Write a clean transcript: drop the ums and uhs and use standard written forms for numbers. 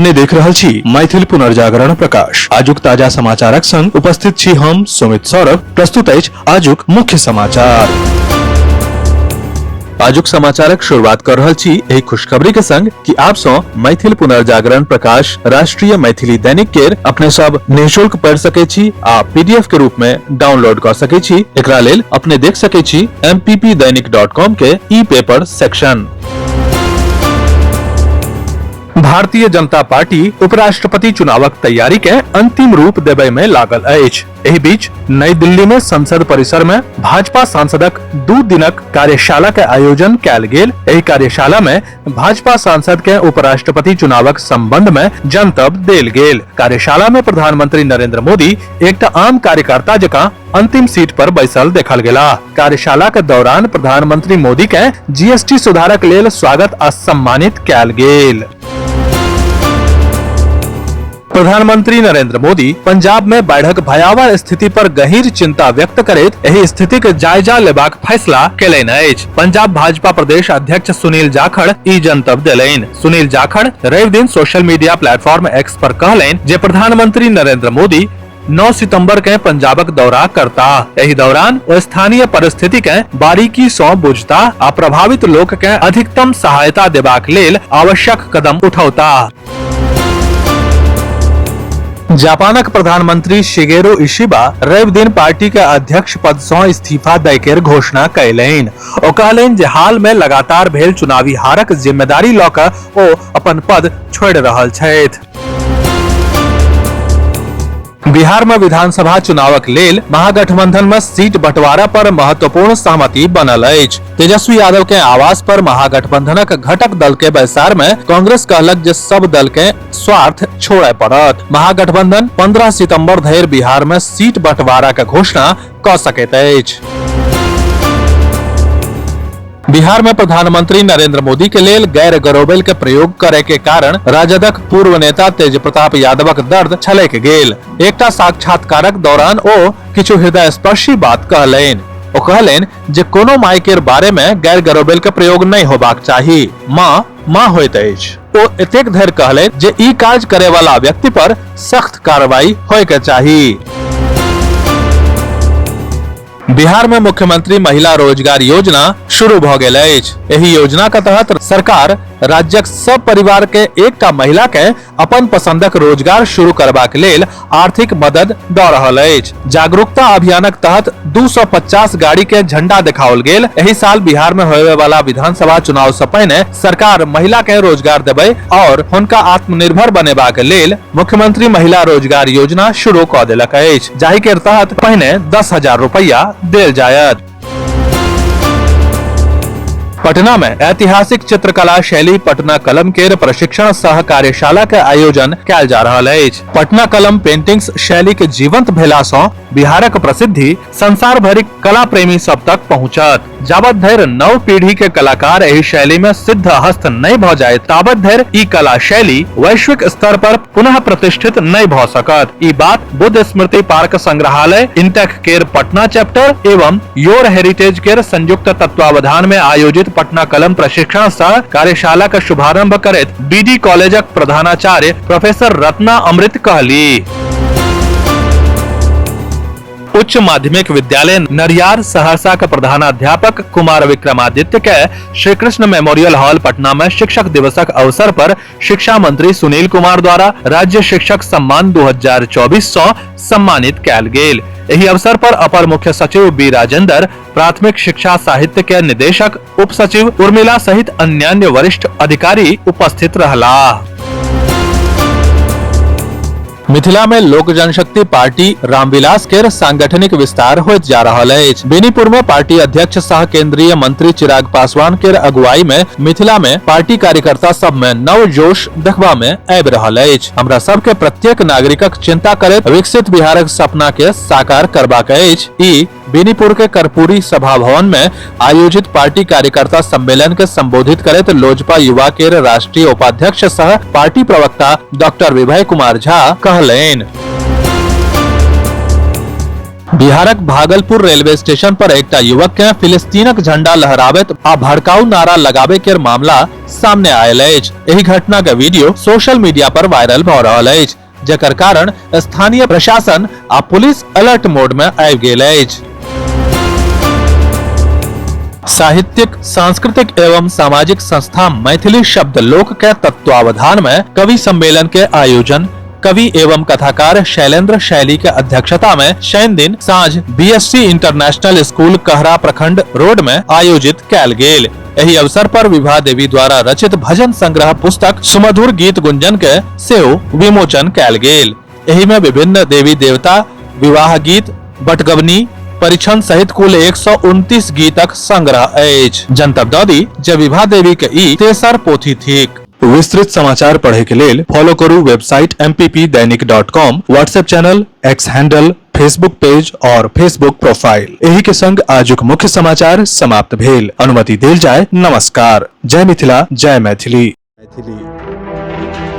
अपने देख रहल छी मैथिल पुनर्जागरण प्रकाश। आजुक ताजा समाचारक संग उपस्थित छी हम सुमित सौरभ। प्रस्तुत अछि आजुक मुख्य समाचार। आजुक समाचारक शुरुआत कर रहल छी एहि खुशखबरी के संग कि आप सौ मैथिल पुनर्जागरण प्रकाश राष्ट्रीय मैथिली दैनिक केर अपने सब निःशुल्क पढ़ सके छी आ पीडीएफ के रूप में डाउनलोड कर सके छी। एकरा लेल अपने देख सके छी mppdainik.com के e paper section. Bharatiya Janata party उपराष्ट्रपति चुनावक तैयारी के अंतिम रूप देबय में लागल अछि। एहि बीच नई दिल्ली में संसद परिसर में भाजपा सांसदक 2 दिनक कार्यशाला के आयोजन कयल गेल। एहि कार्यशाला में भाजपा सांसद के उपराष्ट्रपति चुनावक संबंध में जनतब देल गेल। कार्यशाला में प्रधानमंत्री नरेंद्र मोदी एकटा आम कार्यकर्ता जकां अंतिम सीट पर बैसल देखल गेला। कार्यशाला के दौरान प्रधानमंत्री मोदी के जीएसटी सुधारक लेल स्वागत आ सम्मानित कयल गेल। प्रधानमंत्री नरेंद्र मोदी पंजाब में बाढ़क भयावह स्थिति पर गहीर चिंता व्यक्त करैत एहि स्थिति के जायजा लेबाक फैसला केलनि अछि। पंजाब भाजपा प्रदेश अध्यक्ष सुनील जाखड़ ई जनतब देलनि। सुनील जाखड़ रवि दिन सोशल मीडिया प्लेटफॉर्म एक्स पर कहलनि जे प्रधानमंत्री नरेंद्र मोदी 9 सितंबर के पंजाबक दौरा करताह। एहि दौरान ओ स्थानीय परिस्थिति के बारीकी सँ बुझताह आ प्रभावित लोक के अधिकतम सहायता देबाक लेल आवश्यक कदम उठौताह। जापानक प्रधानमंत्री शिगेरू इशिबा रवि दिन पार्टी के अध्यक्ष पद सँ इस्तीफा दै केर घोषणा कयलनि। ओ कहलनि जे हाल में लगातार भेल चुनावी हारक जिम्मेदारी लऽ कऽ ओ अपन पद छोड़ि रहल छथि। बिहार में विधानसभा चुनावक लेल महागठबंधन में सीट बंटवारा पर महत्वपूर्ण सहमति बनल अछि। तेजस्वी यादव के आवास पर महागठबंधनक घटक दल के बैसार में कांग्रेस कहलक जे सब दल के स्वार्थ छोड़य पड़त। महागठबंधन 15 सितंबर धरि बिहार में सीट बंटवारा के घोषणा क सकैत अछि। बिहार में प्रधानमंत्री नरेंद्र मोदी के लेल गैर गरोबेल के प्रयोग करे के कारण राजदक पूर्व नेता तेज प्रताप यादवक दर्द छलक गेल। एकटा साक्षात्कारक दौरान ओ किछु हृदयस्पर्शी बात कहलनि। ओ कहलनि जे कोनो माय के बारे में गैर गरोबेल के प्रयोग नहीं होबाक चाही, माँ माँ होइत अछि। ओ एतेक धरि कहलनि जे ई काज करे वाला व्यक्ति पर सख्त कार्रवाई होय के चाही। बिहार में मुख्यमंत्री महिला रोजगार योजना शुरू भ गेल अछि। एहि योजना के तहत सरकार राज्यक सब परिवार के एकटा महिला के अपन पसंदक रोजगार शुरू करबाक लेल आर्थिक मदद द रहल अछि। जागरूकता अभियानक तहत 250 गाड़ी के झंडा देखाओल गेल। एहि साल बिहार में होवे वाला विधानसभा चुनाव से पहिने सरकार महिला के रोजगार देबै और हुनका आत्मनिर्भर बनेबाक लेल मुख्यमंत्री महिला रोजगार योजना शुरू क देलक अछि, जाहि के तहत पहिने 10,000 रुपया देल जायत। पटना में ऐतिहासिक चित्रकला शैली पटना कलम के प्रशिक्षण सह कार्यशाला के आयोजन कयल जा रहल अछि। पटना कलम पेंटिंग्स शैली के जीवंत भेला सँ बिहारक प्रसिद्धि संसार भरिक कला प्रेमी सब तक पहुंचत। जाबत धरि नव पीढ़ी के कलाकार एहि शैली में सिद्ध हस्त नहीं भ जाए ताबत धरि ई कला शैली वैश्विक स्तर पर पुनः प्रतिष्ठित नहीं भ सकत। ई बात बुद्ध स्मृति पार्क संग्रहालय इंटेक केर पटना चैप्टर एवं your heritage केर संयुक्त तत्वावधान में आयोजित पटना कलम प्रशिक्षण सह कार्यशाला के शुभारंभ करैत बीडी कॉलेजक प्रधानाचार्य प्रोफेसर रत्ना अमृत कहली। उच्च माध्यमिक विद्यालय नरियार सहरसा के प्रधानाध्यापक कुमार विक्रमादित्य के श्री कृष्ण मेमोरियल हॉल पटना में शिक्षक दिवसक अवसर पर शिक्षा मंत्री सुनील कुमार द्वारा राज्य शिक्षक सम्मान 2024 सँ सम्मानित कयल गेल। एहि अवसर पर अपर मुख्य सचिव बी राजेंद्र, प्राथमिक शिक्षा साहित्य के निदेशक उप सचिव उर्मिला सहित अन्यान्य वरिष्ठ अधिकारी उपस्थित रहलाह। मिथिला में लोक जनशक्ति पार्टी रामविलास केर सांगठनिक विस्तार होइत जा रहल अछि। बेनीपुर में पार्टी अध्यक्ष सह केंद्रीय मंत्री चिराग पासवान केर अगुवाई में मिथिला में पार्टी कार्यकर्ता सब में नव जोश देखबा में आबि रहल अछि। हमरा सब के प्रत्येक नागरिकक चिंता करैत विकसित बिहारक सपना के साकार करबाक अछि। ई बेनीपुर के कर्पूरी सभा भवन में आयोजित पार्टी कार्यकर्ता सम्मेलन के संबोधित करैत लोजपा युवा के राष्ट्रीय उपाध्यक्ष सह पार्टी प्रवक्ता डॉक्टर विभय कुमार झा कहलनि। बिहारक भागलपुर रेलवे स्टेशन पर एकटा युवक के फिलिस्तीनक झंडा लहराबैत आ भड़काऊ नारा लगाबे के मामला सामने आयल अछि। एहि घटना के वीडियो सोशल मीडिया पर वायरल भऽ रहल अछि, जकर कारण स्थानीय प्रशासन आ पुलिस अलर्ट मोड में आबि गेल अछि। साहित्यिक, सांस्कृतिक एवं सामाजिक संस्था मैथिली शब्द लोक के तत्वावधान में कवि सम्मेलन के आयोजन कवि एवं कथाकार शैलेंद्र शैली के अध्यक्षता में शनि दिन साँझ बीएससी इंटरनेशनल स्कूल कहरा प्रखंड रोड में आयोजित कैल गेल। एहि अवसर पर विभा देवी द्वारा रचित भजन संग्रह पुस्तक सुमधुर गीत गुंजन के सेहो विमोचन कैल गेल। एहि में विभिन्न देवी देवता, विवाह गीत, बटगबनी, परिछन सहित कुल 129 गीतक संग्रह अछि। जनतब दऽ दी जे विभा देवी के ई तेसर पोथी थिक। विस्तृत समाचार पढ़े के लेल फॉलो करू website mppdainik.com, WhatsApp channel, X handle, Facebook page और फेसबुक प्रोफाइल। एही के संग आजुक मुख्य समाचार समाप्त भेल। अनुमति देल जाय। नमस्कार। जय मिथिला, जय मैथिली। मैथिली।